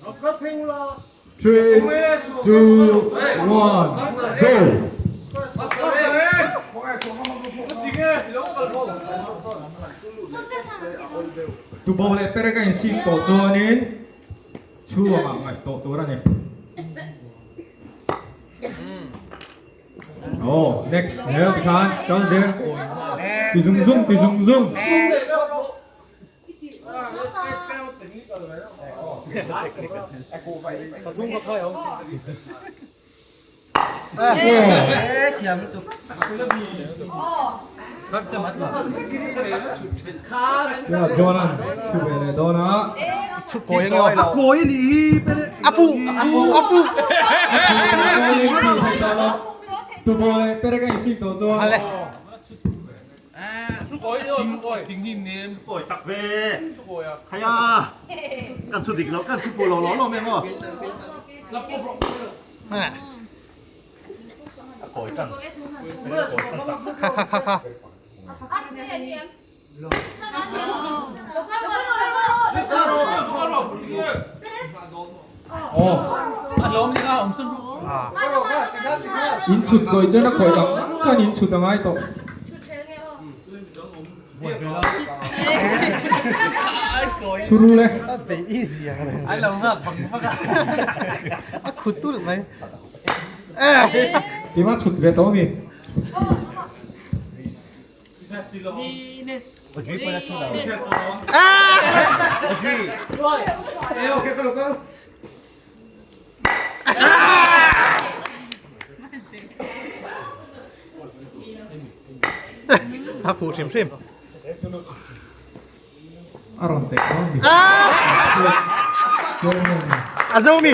3, 2, 1, go! Tuboh leh perek a insik tawh chuanin chhuangah ngaih tawh tur a ni. Oh, next zel tikhan kal zel. Ti zung zung, ti zung zung. Jonan chu ve leh dawn a. Tubo leh perek a insik tawh chuan. Kawi tak ve. Haya. Kan chu dik lo, kan chu fuh lo lo lo mai maw. A kawi tan. Kha kha kha kha. Aw. In chhut kawi chuan a kawi ang ang khan in chhut a ngai tawh. Chhuru le. Tima chhut ve tawh a mi. A fuh hrim hrim. A rawn teh dawn mi. A zo mi.